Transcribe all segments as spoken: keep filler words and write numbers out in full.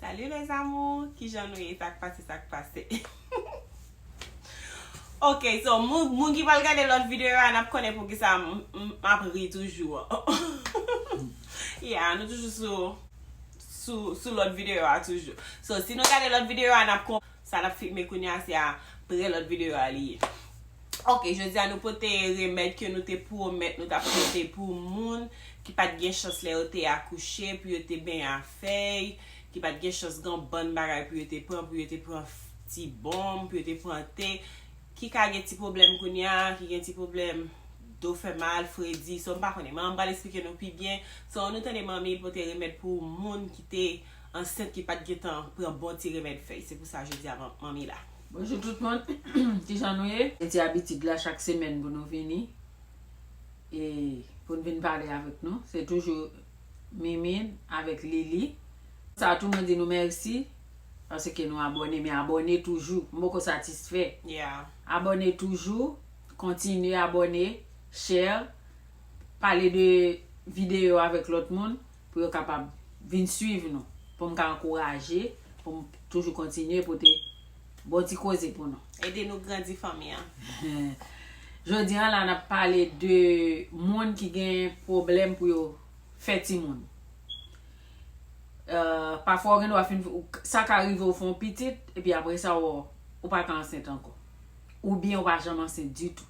Salut les amours, kijan nou ye? Sa k pase, sa k pase? Ok, so moun, moun ki pral gade lòt videyo a, n ap konnen poukisa m, m, m ap ri toujou. Yeah, nou toujou sou, sou, sou lòt videyo a toujou. So, si nou gade lòt videyo a, n ap konprann sa n ap filme kounye a, se apre lòt videyo a li ye. Ok, jodi a nou pote remèd ke nou te pwomèt nou t ap pote pou moun ki pa t gen chans lè yo te akouche, pou yo te benyen ak fèy, ki pa t gen chans gen bann bagay pou yo te pran, pou yo te pran f-, ti bonm, pou yo te pran te, ki ka gen ti pwoblèm kounye a, ki gen ti pwoblèm do fè mal, fredi, so m pa konnen. Manmi pral esplike nou pi byen. So, nou tande manmi pote remèd pou moun ki te ansent ki pa t gentan pran bon ti remèd fèy. Se pou sa jodi a man-, manmi la. Bonjou tout moun. Kijan nou ye? Se ti abitid la chak semèn pou nou vini. E pou n vin pale avèk nou. Se toujou Mimine avèk Lili. Sa tou mwen di nou mèsi. Paske nou abòne, men abòne toujou. M poko satisfè. Yeah. Abòne toujou. Kontinye abòne. Share. Pale de videyo avèk lòt moun pou yo kapab vin swiv nou. Pou m ka ankouraje, pou m toujou kontinye pote bon ti koze pou nou. Ede nou grandi fanmi an. Jodi a la, n ap pale de moun ki gen pwoblèm pou yo fè timoun. Euh, pafwa, ou gen dwa fin, ou, sa ka rive ou fè yon pitit, epi apre sa, ou, ou pa ka ansent ankò. Oubyen ou pa janm ansent ditou.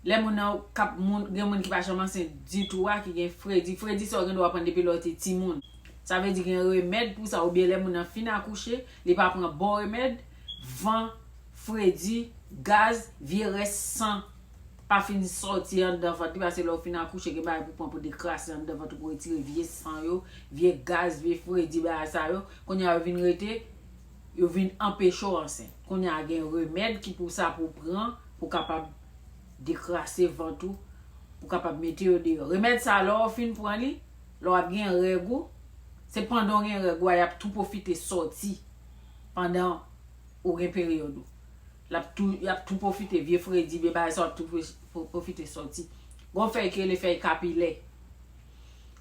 Lè moun nan k ap, moun, gen moun ki pa janm ansent ditou a, ki gen fredi. Fredi sa ou gen dwa pran depi lè ou te timoun. Sa vle di gen remèd pou sa, oubyen lè moun nan fin akouche, li pa pran bon remèd, van, fredi, gaz, vye rès san pa fin sòti anndan vant li, paske lè ou fin akouche, gen bagay pou pran pou dekrase anndan vant ou, pou retire vye san yo, vye gaz, vye fredi, bagay sa yo. Kounye a yo vin rete, yo vin anpeche w ansent. Kounye a gen remèd ki pou sa pou pran, pou kapab dekrase vant ou, pou kapab mete yo deyò. Remèd sa, lè w fin pran li, lè w ap gen règ ou, se pandan w gen règ ou a, y ap tou pwofite sòti pandan ou gen peryòd ou. L ap tou, y ap tou pwofite, vye fredi, vye bagay sa, w ap tou pwo-, pwo-, pwofite sòti. Gon fèy ki rele fèy kapilè.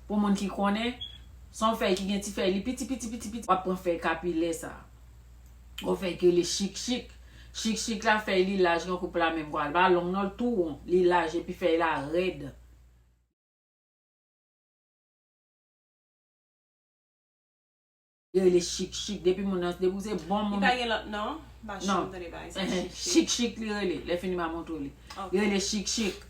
Pou moun ki konnen, se yon fèy ki gen ti fèy li piti, piti, piti, piti. W ap pran fèy kapilè sa. Gon fèy ki rele chikchik. Chikchik la, fèy li laj kankou pla men m kwa. L pa long non, l tou won. Li laj epi fèy la rèd. Yo rele chikchik. Depi moun nan, depi w se bon moun. Li pa gen lòt non? M pa janm tande bagay sa, chikchik. Chikchik li rele. Lè fini m a montre w li. Ok. Li rele chikchik.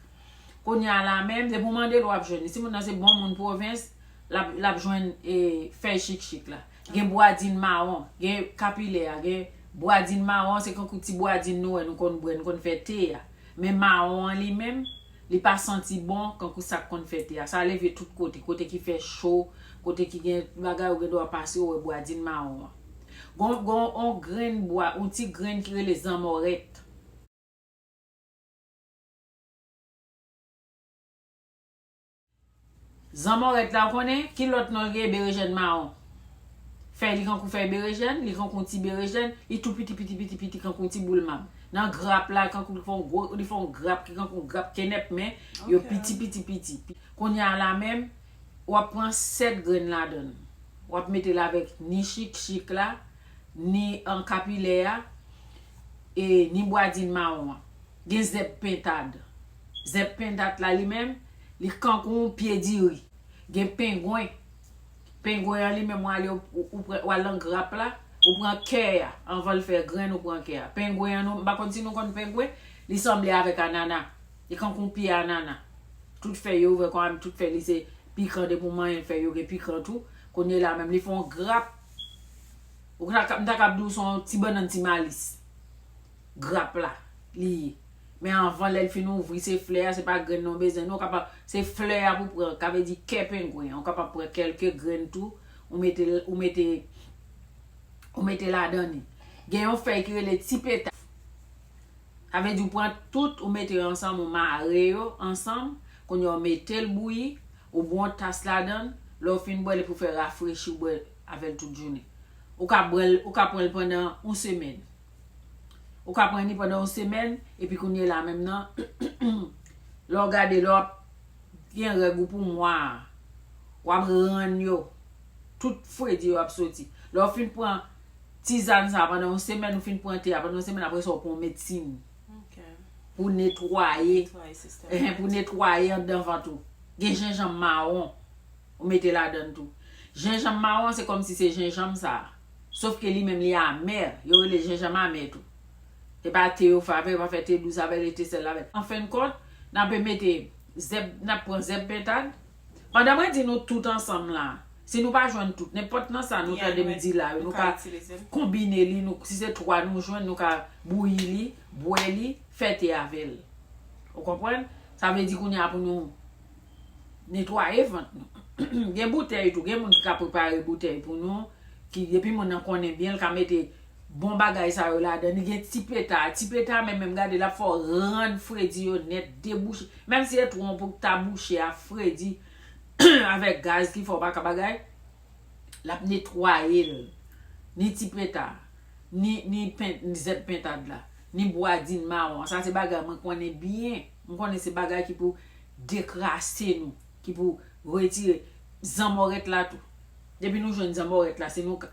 Kounye a la menm, depi w mande l, w ap jwenn li. Si moun nan se bon moun pwovens, l ap, l ap jwenn, e, fèy chikchik la. Gen bwadin mawon, gen kapilè a, gen bwadin mawon, se kankou ti bwadin nou wè nou konn bwè, nou konn fè te a. Men mawon an li menm, li pa santi bon kankou sa k konn fè te a. Sa leve tout kote, kote ki fè cho, kote ki gen bagay ou gen dwa pase, ou wè bwadin mawon an. Gon, gon on grenn bwa, on ti grenn ki rele zanmòrèt. Zanmòrèt la, ou konnen ki lòt non l gen? Berejèn mawon. Fèy li kankou fèy berejèn, li kankou yon ti berejèn, li tou piti, piti, piti, piti, kankou yon ti boul mab. Nan grap la, kankou li fè yon gwo, li fè yon grap ki kankou yon grap kenèp, men yo piti, piti, piti. Kounye a la menm, w ap pran sèt grenn ladan l. W ap mete l avèk ni chikchik la, ni an kapilè a, e ni bwadin mawon an. Gen zèb pentad. Zèb pentad la li menm, li kankou yon pye diri. Gen pengwen. Pengwen an li menm, w ale, ou, ou, ou pran, w al nan grap la, ou pran kè a, anvan l fè grenn, ou pran kè a. Pengwen an, nou, m pa konn si nou konn pengwen, li sanble avèk anana. Li kankou yon pye anana. Tout fèy yo ouvè kòm tout fèy li se pikan, depi w manyen fèy yo gen pikan tou. Kounye la menm, li fè yon grap. Ou ta ka, m ta kab di w se yon ti bannann ti malis. Grap la, li ye. Men anvan lè l fin ouvri, se flè a, se pa grenn nan w bezwen non, ou kapab, se flè a pou pran, ka vle di kè pengwen an, ou kapab pran kèlke grenn tou, ou mete l, ou mete, ou mete ladan li. Gen yon fèy ki rele ti peta. Sa vle di ou pran tout, ou mete yo ansanm, ou mare yo ansanm, kounye a ou mete l bouyi, ou bwè yon tas ladan l, lè w fin bwè l, epi w fè rafrechi, w bwè avè l tout jounen. Ou ka bwè l, ou ka pran l pandan yon semèn. Ou ka pran li pandan yon semèn, epi kounye la menm nan, lè w gade, lè w ap gen règ ou pou mwa a, w ap rann yo. Tout fredi yo ap soti. Lè w fin pran tizàn sa pandan yon semèn, ou fin pran te a pandan yon semèn, apre sa w pran yon medsin Ok. pou netwaye, Netwaye sistèm. Ehen, pou netwaye anndan vant ou. Gen jenjanm mawon, ou mete ladann tou. Jenjanm mawon se kòmsi se jenjanm sa. Sof ke li menm li amè, yo rele jenjanm amè tou. E pa te yo fè avè, yo pa fè te dous avè l, e te sèl avè l. An fen kont, n ap mete zèb, n ap pran zèb pentad. Pandan mwen di nou tout ansanm la, si nou pa jwenn tout, nenpòt nan sa nou tande m di la yo, nou ka konbine li, nou, si se twa nou jwenn, nou ka bouyi li, bwè li, fè te avè l. Ou konprann? Sa vle di kounye a pou nou netwaye vant nou. Gen boutèy tou, gen moun ki ka prepare boutèy pou nou, ki depi moun nan konnen byen, l ka mete bon bagay sa yo ladan. Li gen ti peta, ti peta menm, menm gade, l ap fè w rann fredi yo nèt, debouche. Menm si se twon pou ta bouche a fredi avèk gaz ki fè w pa ka bagay, l ap netwaye l. Ni ti peta, ni, ni pen, ni zèb pentad la, ni bwadin mawon. Sa se bagay mwen konnen byen. Mwen konnen se bagay ki pou dekrase nou, ki pou retire zanmòrèt la tou. Depi nou jwenn zanmòrèt la, se nou ka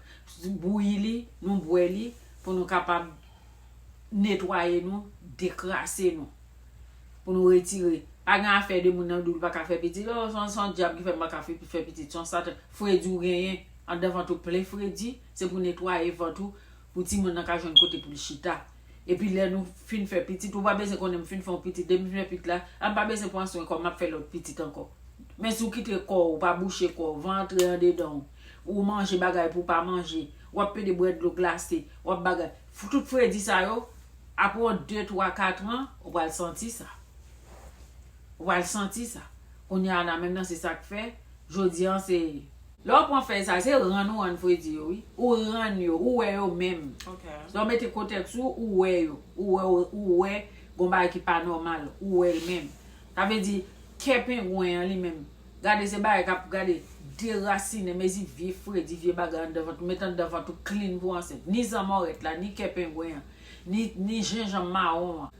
bouyi li, nou bwè li, pou nou kapab netwaye nou, dekrase nou. Pou nou retire. Pa gen afè de moun nan di w li pa ka fè pitit. Oh, se yon, se yon dyab ki fè m pa ka fè, fè pitit. Se yon satan. Fredi w genyen, anndan vant ou plen fredi, se pou netwaye vant ou, pou timoun nan ka jwenn kote pou l chita. Epi lè nou fin fè pitit, ou pa bezwen konnen m fin fè yon pitit. Depi m fin fè pitit la, a m pa bezwen pran swen kò m, m ap fè lòt pitit ankò. Men si w kite kò w, ou pa bouche kò w, van antre andedan w, ou manje bagay pou w pa manje, w ap pede bwè dlo glase, w ap bagay. F- Tout fredi sa yo, apre yon de, twa, kat an, ou pral santi sa. Ou pral santi sa. Kounye a la menm nan se sa k fè, jodi an se. Lè w pran fèy sa, se rann ou rann fredi yo, wi. Ou rann yo, ou wè yo menm. Ok. Lè w mete kotèks ou, ou wè yo. Ou wè, ou, ou wè gon bagay ki pa nòmal, ou wè l menm. Sa vle di, kè pengwen an li menm. Gade se bagay k ap gade derasinen, mezi vye fredi, vye bagay anndan vant ou, met anndan vant ou klin pou ansent. Ni zanmòrèt la, ni kè pengwen an, ni, ni jenjanm mawon an,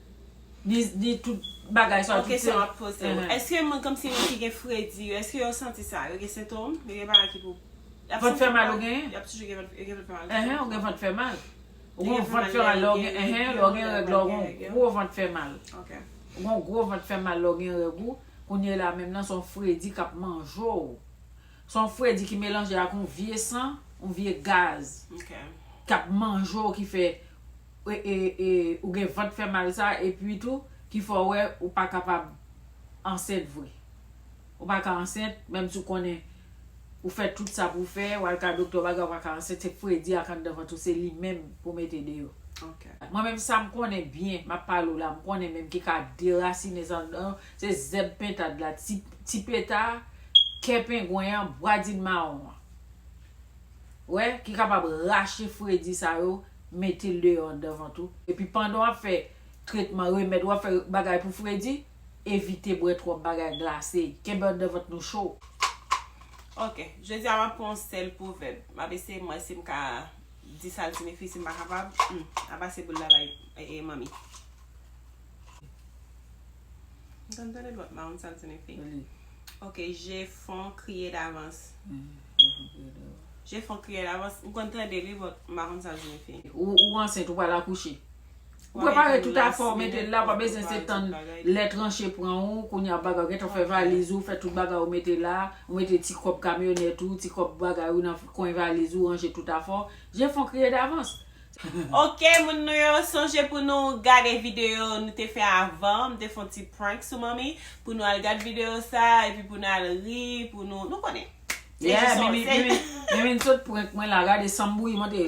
ni, ni tout bagay sa yo, Ok, tout se se m ap poze w. Ehe. Èske moun kòmsi moun ki gen fredi yo, èske yo santi sa? Yo gen sentòm? Yo gen bagay ki pou. Y ap Vant fè mal ou toujou genyen? Y ap toujou gen vant, yo gen vant fè mal. Ehe, ou gen vant fè mal. Ou Yo gen gen vant fè fè mal mal lè lè w yo gen, gen ehe, règ, lè w gen yo règ, gen lè w règ, gen yo. gwo vant fè mal. Ok. Ou gen gwo vant fè mal lè w gen règ ou. Kounye la menm nan se yon fredi k ap manje w. Se yon fredi ki melanje ak yon vye san, yon vye gaz. Ok. K ap manje w ki fè e, e, e, ou gen vant fè mal sa, epi tou, ki fè w wè ou pa kapab ansent vre. Ou pa ka ansent, menm si w konnen ou fè tout sa pou w fè, w al ka doktè, w bagay, ou pa ka ansent, se fredi ak anndan vant ou, se li menm pou mete deyò. Ok. Mwen menm sa m konnen byen, m ap pale w la, m konnen menm ki ka derasinen sa, se zèb pentad la, ti, ti peta, kè pengwen an, bwadin mawon an. Wè, ki kapab rache fredi sa yo, mete l deyò anndan vant ou. Epi pandan w ap fè tretman, remèd, w ap fè bagay pou fredi, evite bwè twòp bagay glase. Kenbe anndan vant nou cho. Ok, jodi a m ap pran yon sèl pwovèb. M ap eseye m wè si m ka di sa l siyifi, si m pa kapab, hmm, a pase boul la bay e, e, manmi. M konn tande l, but m pa konn sa l siyifi. Li. Ok, je fon kriye davans. Mm. Je fon kriye davans. M konn tande li, but m pa konn sa l siyifi. Ou, ou ansent, ou pral akouche. Ou prepare tout afè, ou mete l la, ou pa bezwen se tann lè tranche pran ou, kounye a bagay, ou gentan fè valiz ou, fè tout bagay, ou mete la, ou mete ti kòb kamyonèt ou, ti kòb bagay ou nan kwen valiz ou, ranje tout afè. Je fon kriye davans. Ok, moun nou yo, sonje pou nou gade videyo nou te fè avan, m te fè yon ti prank sou manmi, pou nou al gade videyo sa, epi pou nou al ri, pou nou, nou konnen. Se Yeah, jis yon- Mimi, se- Mimi, Mimi sot prank mwen la, gade san m bouyi monte.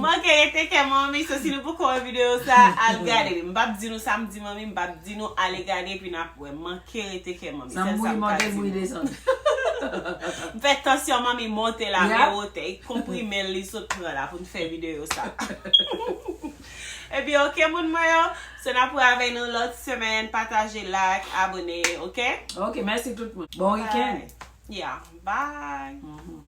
Manke rete kè manmi, so si nou poko wè videyo sa, al gade li. M p ap di nou sa m di manmi, m p ap di nou ale gade, epi n ap wè. Manke rete kè manmi. San m Sèl sa bouyi m ka monte, di bouyi nou. desann. M fè tansyon manmi monte la, Yeah. men wote, konprime l, li sot pran la pou n fè videyo sa. Epi, ok, moun mwen yo, so n ap wè avèk nou lòt semèn, pataje, like, abone, ok? Ok, mèsi tout moun. Bon weekend. Yeah, bye. Mhm.